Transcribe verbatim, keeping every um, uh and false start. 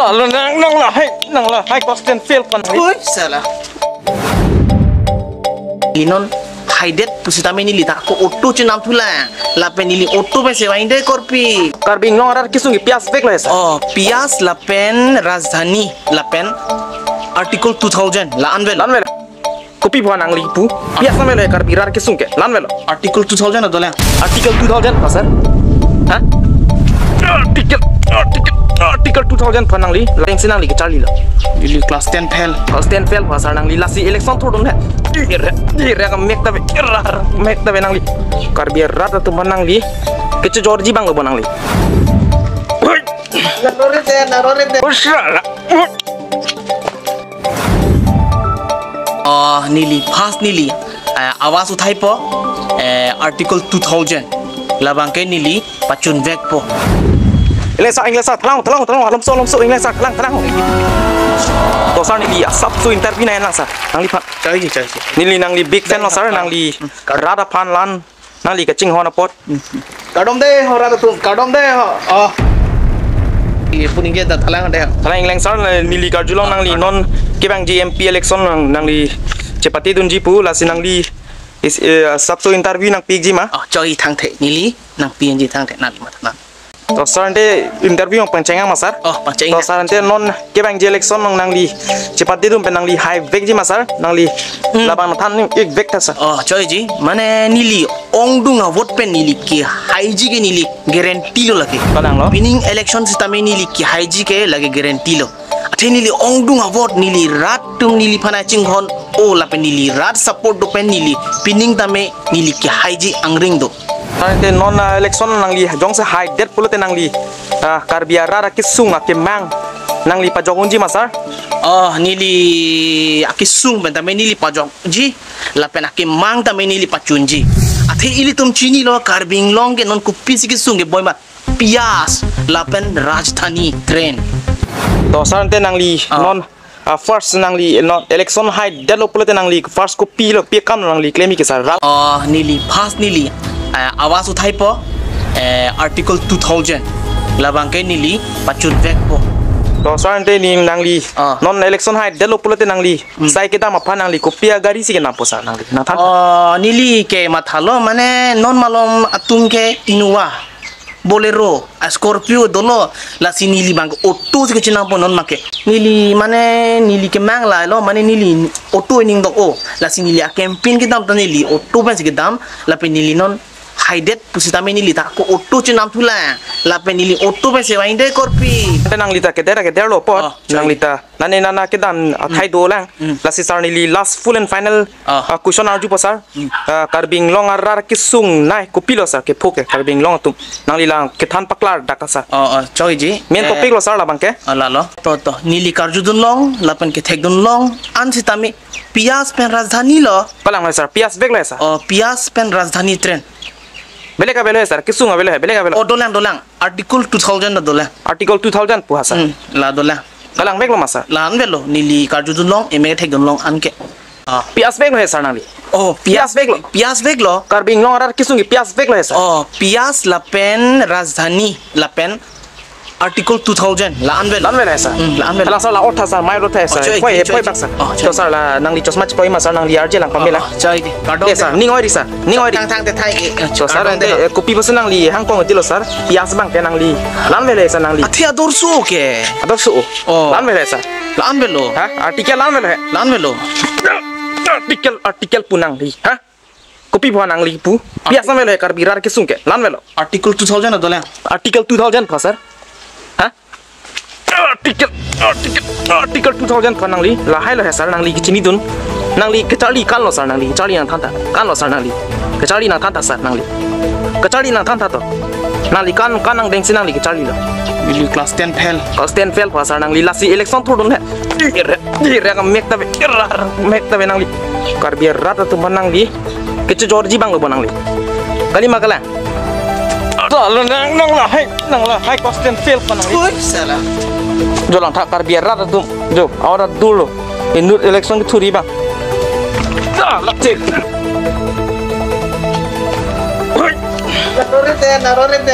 Alo, nang, nang lahai, nang lahai class ten fail pon. Oi, sala. Inon haidet pusitame neli ta ako auto chenam thulang. Lapen neli auto pen sewa inde korpi. Karbi Anglong arat kesung ke P S veklo ya, sir? Oh, P S lapen Rajdhani lapen Article two thousand la-an vel. La-an vel. Kopi aphan nangli pu? P S nang vel ya, Karbi arat kesung ke. La-an vel. Article two thousand adolang. Article two thousand aphan, sir? Ha? Article, article, Article two thousand aphan nangli. Lengsi nangli kecharlilo. Neli class ten fail. Class ten fail aphan, sir, nangli lasi election thurdun he. Dire, dire kamek ta ave, dire mek ta ave nangli. Karbi arat atum aphan nangli kechojorji abang lo bo nangli. Oi. Narore de, narore de. Usra. Oh, neli first neli, eh, awaz uthaipo, eh, Article two thousand. Labang ke neli pachun vekpo. Ingleng sir, ingleng sir, thalang, thalang, thalang, alomso, alomso, ingleng sir, thalang, thalang. To sir, neli asapso interview nangji lang sir. Nangliphan. Chai ji, chai ji. Neli nangli big fan lo sir, nangli rat aphan la-an nangli kachinghon apot. Kardom de ho, rat atum, kardom de ho. Oh. Ye puning ke da thalang de. Thalang ingleng sir, neli karjulong nangli non kevangji M P election nang, nangli chepatedunji pu, lasi nangli is, eh, asapso interview nangpiji ma? Oh, choi, thangthe, neli nangpiji thangthe, nang matha nang. To sir, ante interview pangcheng ma sir? Oh, pangcheng. To sir, ante non kevangji election nang nangli chepatedun pen nangli haivekji ma sir? Nangli labang than-ik vek tha sir. Oh, choi ji. Mane neli ongdung a-vote pen neli kehaiji ke neli guarantee lo lake. Kalang lo? Pining election sitame neli kehaiji ke lake guarantee lo. Athe neli ongdung a-vote neli rat atum neliphan chinghon-o lapen neli rat support do pen neli pining tame neli kehaiji angring do. Ante non, ah, election nangli jongsi haidet pulote nangli, ah, Karbi arat akesung akemang nangli pajok unji ma sir? Oh, neli akesung pen tame neli pajokji, lapen akemang tame neli pachunji. Athe ilitum chinilo Karbi Anglong ke non kopisi kesung keboi ma, P S lapen Rajdhani train. To sir, ante nangli non, ah, first nangli non election haidetlo pulote nangli first kopilo, pi akam nangli klemji ke sir? Rat. Oh, neli first neli, eh, awaz uthaipo, eh, Article two thousand. Labang ke neli pachun vekpo. To sir, ante neli nangli non election haidetlo pulote nangli sai kedam aphan nangli kopi agari si kenampo sir, nangli nangthan? Oh, neli ke mathalo, mane non malom atum ke Innova, Bolero, a-Scorpio dolo, lasi neli abang auto si kachinampo non make. Neli mane neli kemang lahelo, mane neli auto ining do-o, lasi neli a-campaign kedam ta neli auto pensi kedam, lapen neli non haidet pusitame neli ta ako auto chenam thulang, lapen neli auto pen sewa inde korpi. Ante nangli ta keder keder lo apot, oh, nangli ta nane nana kedan athai dolang. Lasi sir, neli last full and final, ah, question arjupo sir. Ah, Karbi Anglong arat kesung nai kopilo sir, kepho ke Karbi Anglong atum? Nangli lang kethan paklar dak sir. Oh, oh, choi ji. Main topic lo sir labang ke. Ah, lalo. To, to. Neli karjudun long lapen kethekdun long an sitame P S pen Rajdhani lo. Kalang lo sir, P S veklo sir? Oh, P S pen Rajdhani train. Belek avelo sir, kesung avelo, belek avelo? Oh, dolang, dolang. Article two thousand dolang. Article two thousand pu ha sir? Hmm, la dolang. Kalang veklo ma sir? La-an velo, neli karjudun long, eme kethekdun long anke. Ah. P S veklo he sir nangli? Oh, P S veklo. P S veklo. Karbi Anglong arat kesung ke P S veklo he sir? Oh, P S lapen Rajdhani lapen Article two thousand la-an velo. La-an velo he sir? Hmm, la-an velo. Kalang sir, la otha sir, mai rotha sir. Oh, choi, poi, choi, poi bak sir. Oh, choi. To sir, la nangli chosma chipoi ma sir, nangli arje lang pamela. Oh, choi di. Kardom. Yes sir, ning oi ri sir. Ning oi ri. Thang thang te thai ke. To sir, kardom ante, de. Eh, kopi pusi nangli hangkong tilo sir? P S abang ke nangli la-an velo sir nangli? Athe ador su ke. Ador su. Oh. La-an velo sir? La-an velo. Ha? Article la-an velo he? La-an velo. Article, article pu nangli. Ha? Kopi aphan nangli pu? P S nang velo he, Karbi arat kesung ke. La-an velo. Article two thousand dolang. Article two thousand aphan sir? Ha? Article, article, Article two thousand aphan nangli lahai lo he sir, nangli kechinidun. Nangli kecharli kan lo sir, nangli kecharli nangthan tha. Kan lo sir nangli. Kecharli nangthan tha sir nangli. Kecharli nangthan tha to. Nangli kan, kan nangdengsi nangli kecharlilo. Neli class ten fail. Class ten fail aphan sir nangli lasi election thurdun he. Dire, dire kamek ta ave, dire kamek ta ave nangli. Karbi arat atum aphan nangli kechojorji abang lo bo nangli. Kali ma kalang? Sala nang, nang lahai, nang lahai class ten fail aphan nangli. Oi, sala. Jo langtha Karbi arat atum. Jo, awar dur lo. Inut election kethurji abang. Sala, cek. Oi. Narore de, narore de.